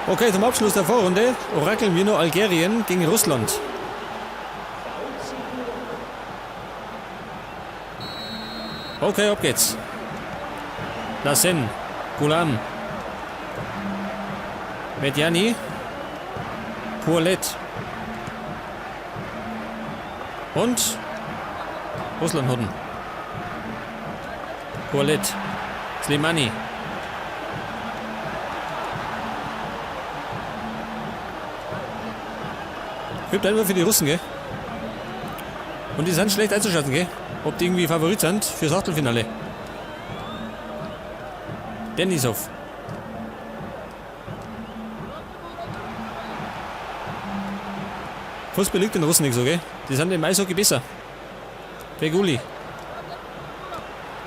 Okay, zum Abschluss der Vorrunde orakeln wir nur Algerien gegen Russland. Okay, ab geht's. Lassen, Gulam, Mediani, Kualet und Russland Hoden. Kualet, Slimani. Gibt einfach für die Russen, gell? Und die sind schlecht einzuschätzen, gell? Ob die irgendwie Favorit sind fürs Achtelfinale. Denisov. Fußball liegt den Russen nicht so, gell? Die sind im Eishockey besser. Beguli.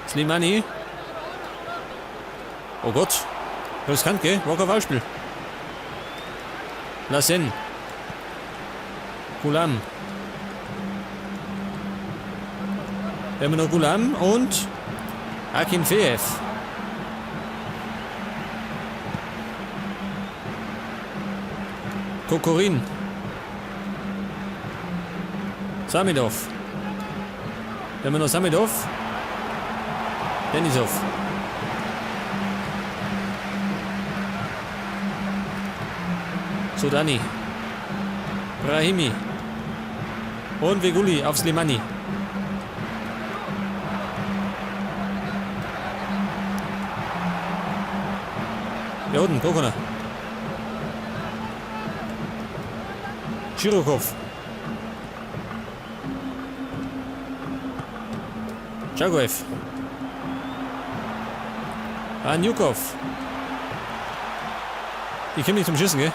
Slimani. Oh Gott. Riskant, gell? War kein Foulspiel. Lassen. Gulam. Wir haben noch Gulam und Akinfeev. Kokorin. Samidov. Wir haben noch Samidov. Denisov. Sudani. Brahimi. Und Veguli auf Slimani. Ja, unten, Kokona. Schirokov. Chagoev. Anjukov. Ich komme nicht zum Schießen, gell?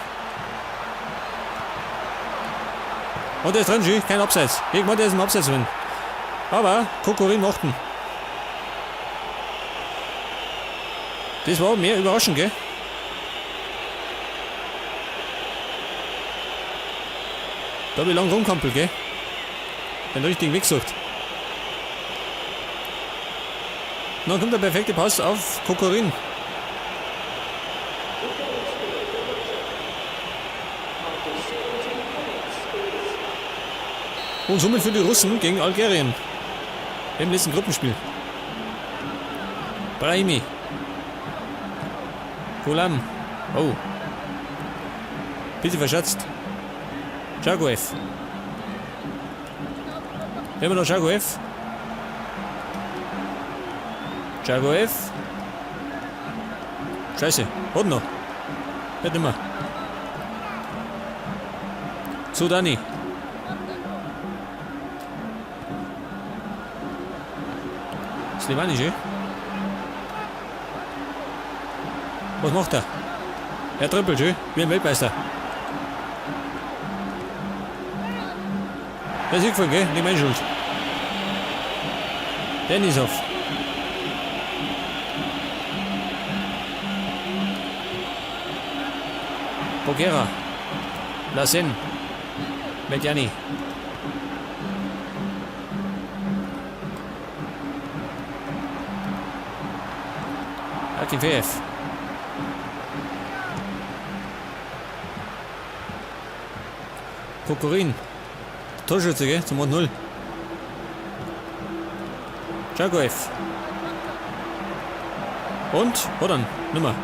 Und der ist drin, schön. Kein Abseits. Ich meine, der ist im Abseits drin. Aber Kokorin macht ihn. Das war mehr überraschend, gell? Da hab ich lang rumkampelt, gell? Den richtigen Weg gesucht. Und dann kommt der perfekte Pass auf Kokorin. Und somit für die Russen gegen Algerien. Im letzten Gruppenspiel. Brahimi. Gulam. Oh. Bitte verschätzt. Chagoev. Immer noch Chagoev. Chagoev. Scheiße. Hat noch. Nicht mehr. Sudani. Slimani, schön. Was macht er? Er trippelt, schön. Wie ein Weltmeister. Der ist hingefallen, gell? Nicht meine Schuld. Denisov. Bogera. Lassen. Medjani. Akinfeev. Kokorin. Torschütze, gell? Zum 1-0. Chagoev. Und? Hodan. Nimmer.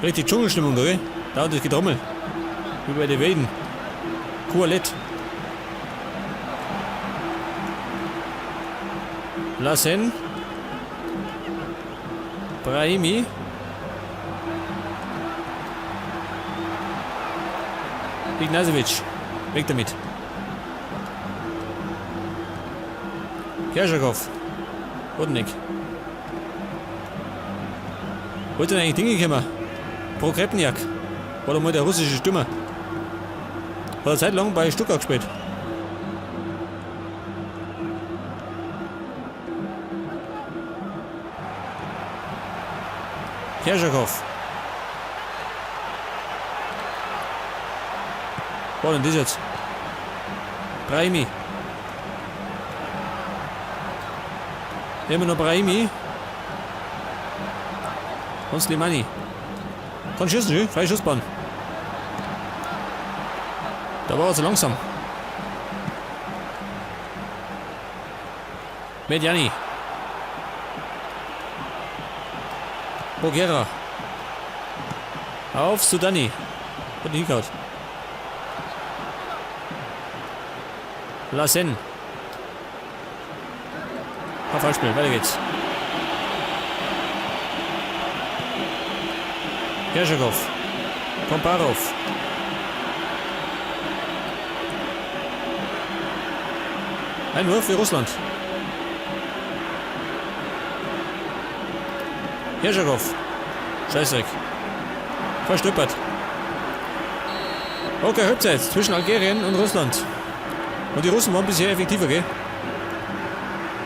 Richtig Dschungelstimmung, gell? Da hat das Getrommel. Wie bei den Weiden. Kualet. Lassen. Brahimi. Ignacevic. Weg damit. Kerschakow. Odnik. Wo ist denn eigentlich Dinge gekommen? Prokrepniak. War doch mal der russische Stürmer. Hat eine Zeit lang bei Stuttgart gespielt. Kerschakow. War denn das jetzt? Brahimi. Immer noch Brahimi. Und Slimani. Kann schießen, schön. Freie Schussbahn. Da war er zu langsam. Mediani. Bogera. Auf Sudani. Hat ihn hingehauen. Lassen. Auf Fallspiel, weiter geht's. Kerschakow. Komparov. Ein Wurf für Russland. Kerschakow. Scheißdreck. Verstüppert. Okay, Halbzeit zwischen Algerien und Russland. Und die Russen waren bisher effektiver, gell?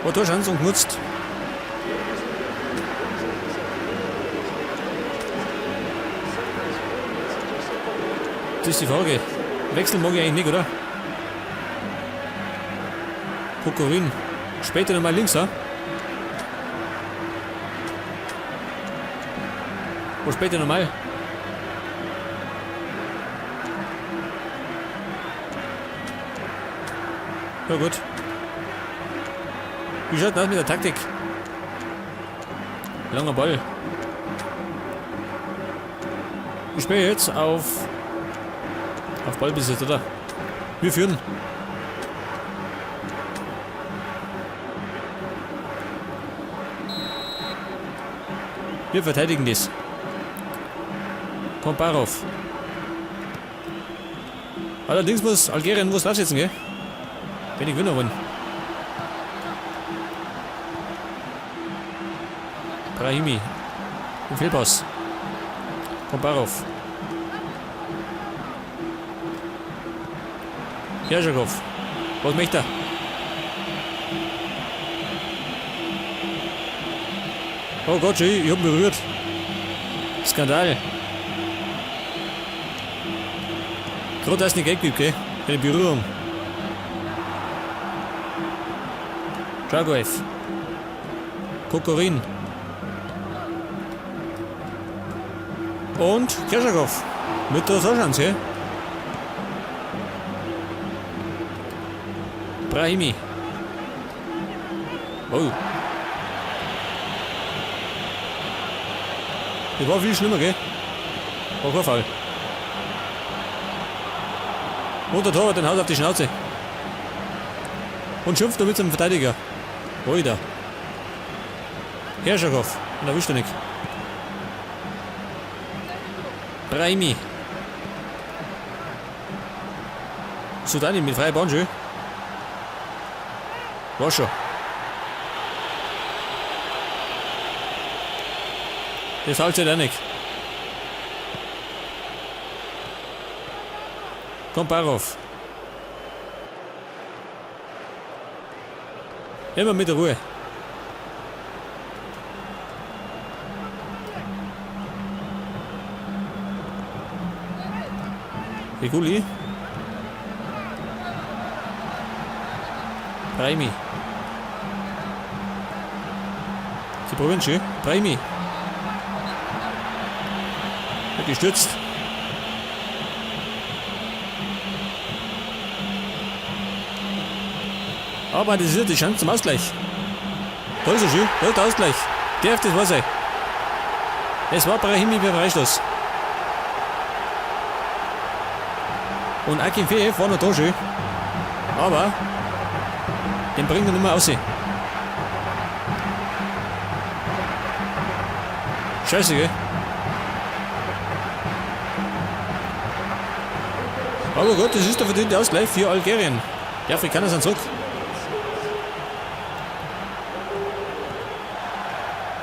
War Torchance und genutzt. Das ist die Frage. Wechseln mag ich eigentlich nicht, oder? Kokorin. Später nochmal links, ha? Wo später nochmal? Ja gut. Wie schaut das mit der Taktik? Langer Ball. Ich spiele jetzt auf Ballbesitz, oder? Wir führen. Wir verteidigen das. Komparov. Allerdings muss Algerien was draufsetzen, gell? Wenn ich gewinnen wollen. Brahimi. Im Fehlpass. Komparov. Kerschakow. Was möchte er? Oh Gott, ich hab ihn berührt. Skandal. Gerade dass es nicht Geld gibt, gell? Keine Berührung. Dragoev. Kokorin. Und Kerschakow. Mit der Torchance, gell? Brahimi. Oh. Das war viel schlimmer, gell? War kein Fall. Und der Torwart, den haut auf die Schnauze. Und schimpft damit zum Verteidiger. Oida. Kerschakow. Und erwischt er nicht. Brahimi. Sudani mit freier Bahn schön. War schon. Das hält sich auch nicht. Komparov. Immer mit der Ruhe. Reguli. Brahimi. Sie probieren schon. Brahimi. Hat gestürzt. Aber das ist die Chance zum Ausgleich. Da ist er schön. Da ist der Ausgleich. Darf das wahr sein? Es war Brahimi beim Freistoß. Und Akinfeev war noch da schön. Aber den bringt er nicht mehr raus. Scheiße, gell? Aber gut, das ist der verdiente Ausgleich für Algerien. Die Afrikaner sind zurück.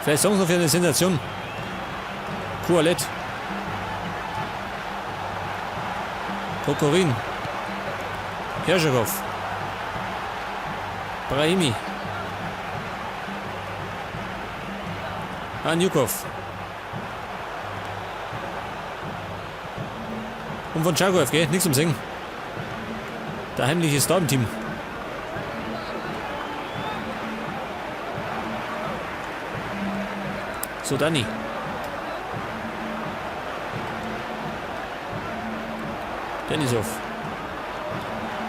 Vielleicht sorgen sie noch für eine Sensation. Kualet. Kokorin. Kerschakow. Brahimi. Anjukov. Und von Chagoev, gell? Nichts zum Singen. Der heimliche Star im Team. So, Dani. Denisov.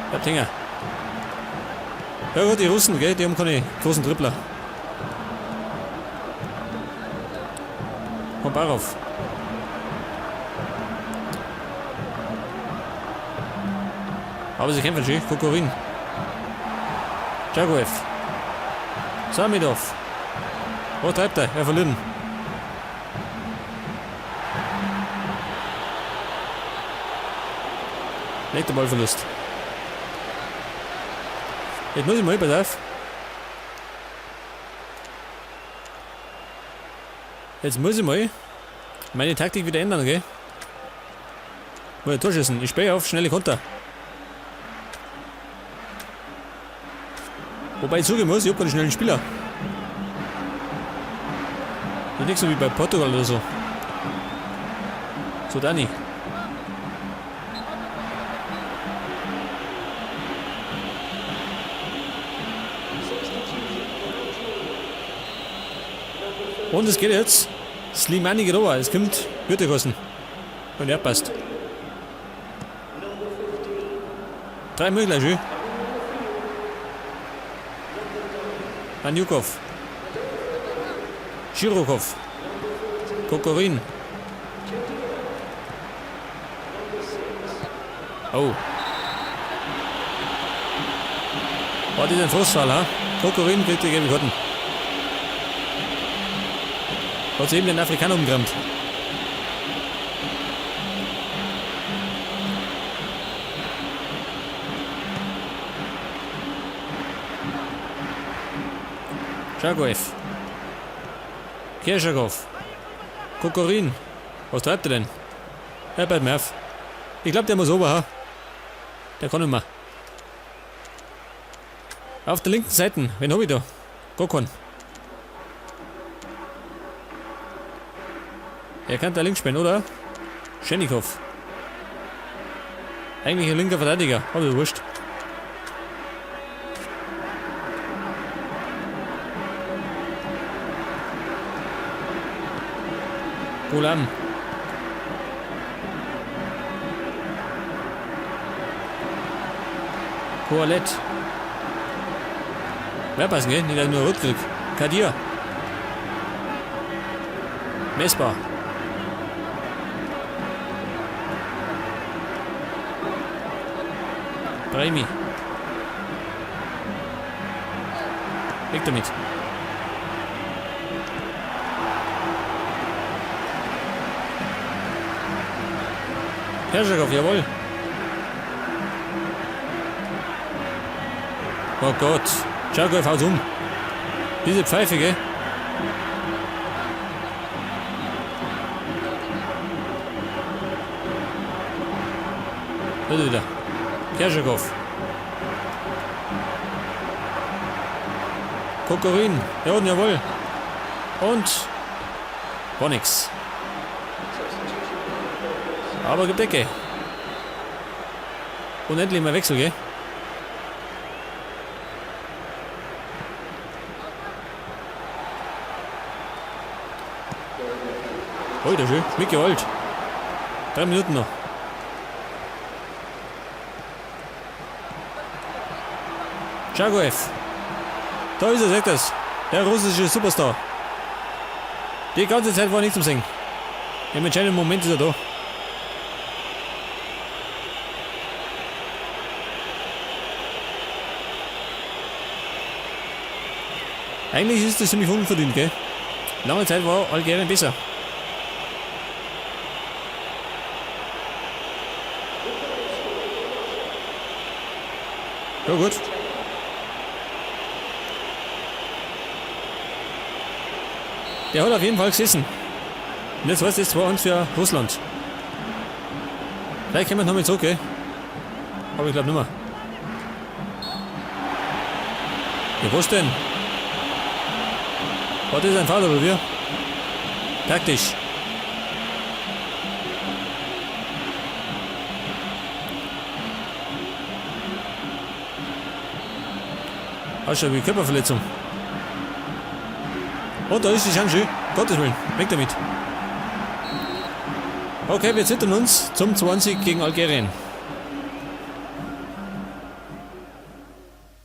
Bleibt hängen. Ja gut, die Russen, gell, die haben keine großen Dribbler. Kombarov. Aber sie kämpfen schön. Kokorin. Jagoev. Samidov. Wo treibt er? Er verliert. Netter Ballverlust. Jetzt muss ich mal, pass auf. Jetzt muss ich mal meine Taktik wieder ändern, gell? Mal Tor schießen. Ich spiele auf schnelle Konter. Wobei ich zugeben muss, ich hab keinen schnellen Spieler. Das ist nicht so wie bei Portugal oder so. So, Dani. Und es geht jetzt. Slimani geht rüber. Es kommt Hürtekosten. Und er passt. 3 möglich, schön. Anjukov. Schirokov. Kokorin. Oh. War das ein Frustfall, ha? Kokorin kriegt die gelbe Karten. Hat sich eben den Afrikaner umgerammt. Chagoev. Kirschakov. Kokorin. Was treibt er denn? Herbert Merv. Ich glaub, der muss ober, ha? Der kann nicht mehr. Auf der linken Seite. Wen hab ich da? Gokon. Er kann da links spielen, oder? Schenikow. Eigentlich ein linker Verteidiger, aber wurscht. Gulam. Koalet. Wer passen, gell? Nicht, dass ich nur rot krieg. Kadir. Messbar. Brahimi. Weg damit. Kerschakow, jawohl. Oh Gott. Tschakow haut um. Diese Pfeife, gell? Da ist er wieder. Kerschakow. Kokorin. Ja, und jawohl. Und war nix. Aber gibt Ecke. Und endlich mal Wechsel, gell? Alter, schön. Mitgewollt. 3 Minuten noch. Chagoev. Da ist er, sagt das. Der russische Superstar. Die ganze Zeit war nichts zum Singen. Im entscheidenden Moment ist er da. Eigentlich ist das ziemlich unverdient, gell? Lange Zeit war Algerien besser. Ja gut. Der hat auf jeden Fall gesessen. Und jetzt heißt es 2-1 für Russland. Vielleicht kommen wir nochmal zurück, gell? Aber ich glaub nicht mehr. Ja, was denn? War das ein Foul oder wie? Taktisch. Hast du wie Körperverletzung? Und da ist die Chance. Gottes Willen, weg damit. Okay, wir zittern uns zum 20 gegen Algerien.